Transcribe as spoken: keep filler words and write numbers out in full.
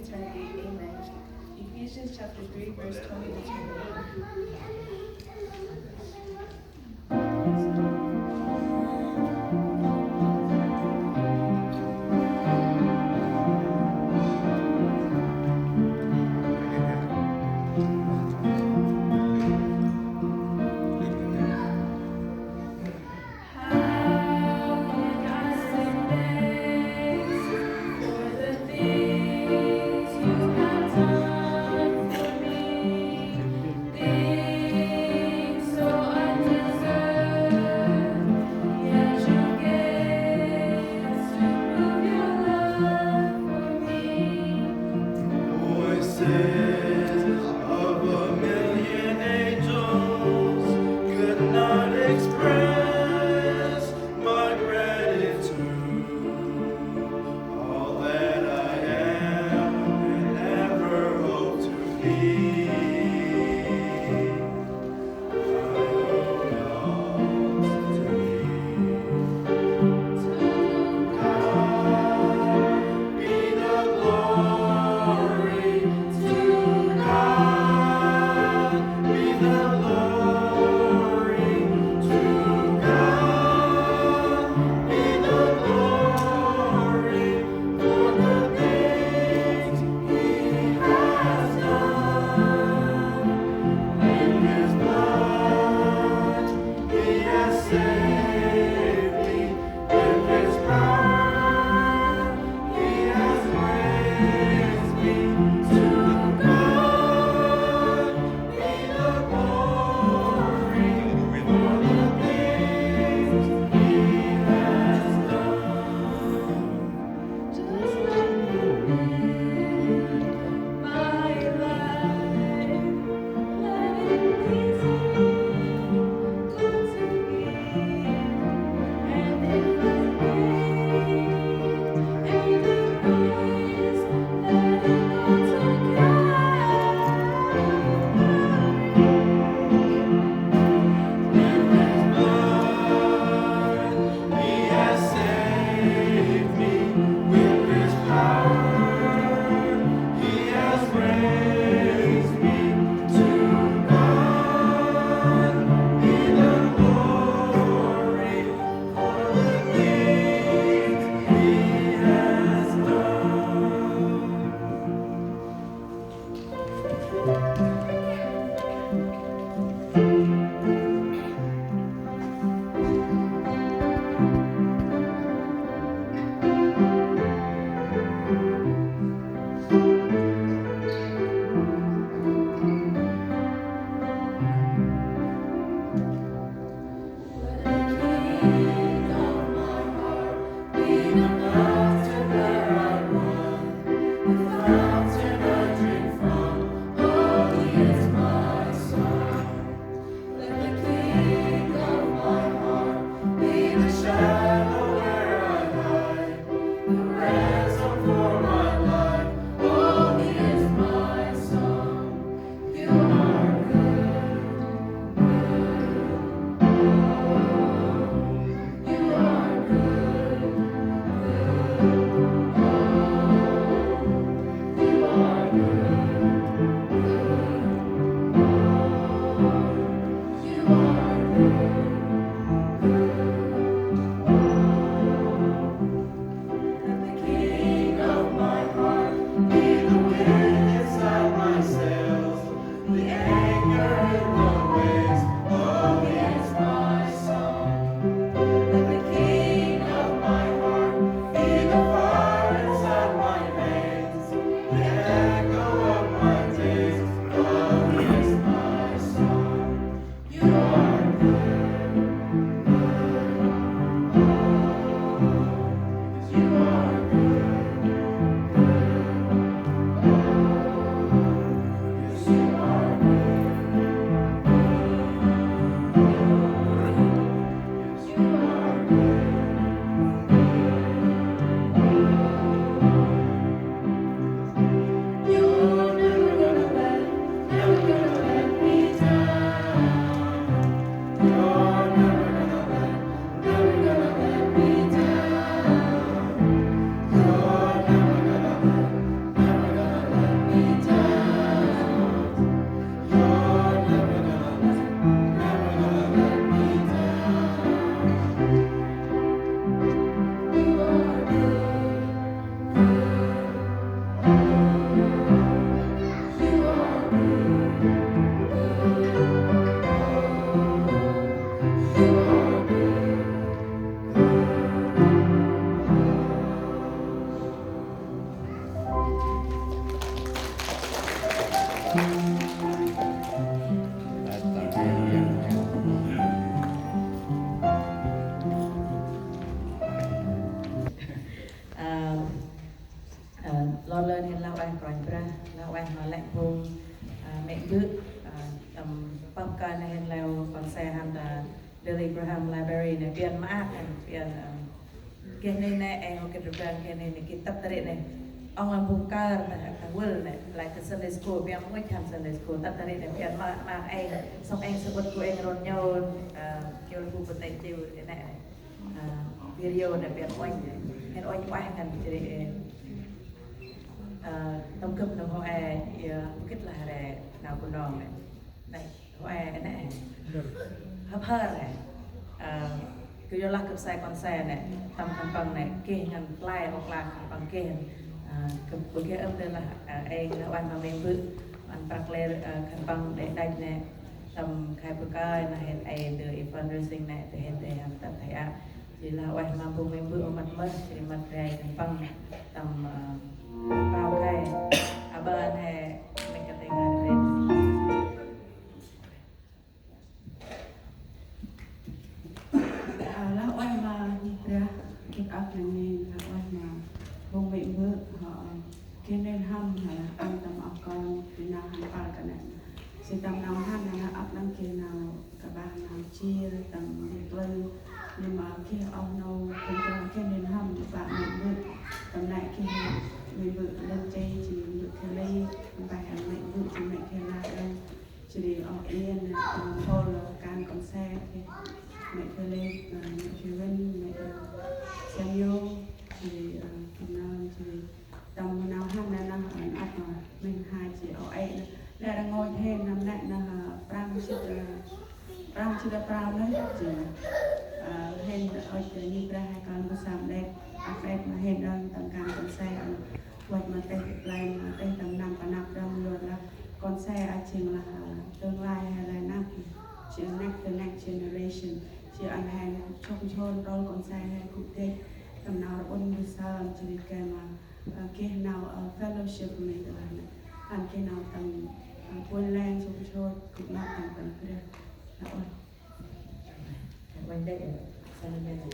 Eternity. Amen. Ephesians chapter three, verse twenty to twenty-one. Kơi nê hên leo kon se hăn ta Billy Graham Library nê, pian maak hăn, pian, ơ, geh nê nê, ê, hŏ gĭt rblang geh nê nê, gĭt tât ta ri nê. Ŏng ăn bŭng kơi ta, ta vâl nê, like the Sunday school, pian much hăn Sunday school, tât ta ri nê, pian maak, maak ê, sŏng ê, sămƀŭt gŭ ê rôn nhôn, ơ, kiơ lơ bu bơtê chiu, ê nê, ơ, video nê, pian uănh nê, hên uănh ueh ngăn jêh ri, ê, ơ, tâm gâp nô hŏ ê, ơ, bu gĭt lah ri, nau Bunong nê. Nê, hŏ ê, nê. Hăp hơr ê. Ơ, kơ yorlah gâp say kon se nê, tâm khân păng nê, geh ngăn play, ŏk lah khân păng geh. Ơ, gâp bu geh ơm dơi lah, ơ, ê, lah uănh ma meng bơ̆, ăn prăk lĕ, ơ, khân păng đê̆ đăch nê, tâm khai bơh kơi, nê hên ê, dơi i fundraising nê, dơi hên dơi hăm tât thay a. Jêh lah ueh ma bu meng bơ̆ ơ măt mơh, jêh ri măt rai khân păng, tâm, ơ, prao khay. Aƀaơ nê, meng kơt ê ngăn rin. Ơ, lah ueh ma nhih Brah, gĭt ăp nê, lah ueh ma bông mĕ bơ̆, hŏ, ơ, geh nê hăm, hŏ, ăn tâm oh kon, geh nau hăn păl kơt nê. Jêh tâm nau hăn, lah ăp nâng geh nau, kƀah nau jêr, tâm di tuân, nê ma geh oh nô, tâm trah geh nê hăm, bă mĕ bơ̆, tâm nê geh mĕ bơ̆ lĕ jêh, jêh mĕ bơ̆ geh lĕ, tâm bah hăn mĕ bơ̆, jêh mĕ geh lah đŏng. Jêh ri oh Yên, ơ, Paul, ơ, kan kon se, kê. Mĕ Philip, ơ, mĕ Kevin, mĕ, ơ, Samuel, jêh ri, ơ, Kim Nơm, jêh ri tâm nau hăn nê nơh, ơ, ăp, ơ, mĭn hai jêh oh ê nơh. Lĕ rngôch hên năm nê nơh, ơ, prăm jêt, ơ, prăm jêt prao nơh, jêh. Ơ, hên ôch, ơ, nhih Brah he kon bu sam đet, ăp đet ma hên đŏng tâm kan kon se, ơ, Văch ma têh play ma têh tâm năm pa năp đŏng yorlah kon se a jêng lah, ơ, tương lai he lai năp, jêng next, the next generation, jêng ăn he sŏk nsôn rôl kon se he gŭ deh tâm nau rƀŭn mbơh sơm, jêh ri gay ma, ơ, geh nau, ơ, fellowship mĭn lah nê. Ăn geh nau tâm, ơ, puăn leng sŏk nsôn gŭ năp tâm Brah. Lah ueh. Uănh đê̆, ơ, sa nê, ơ,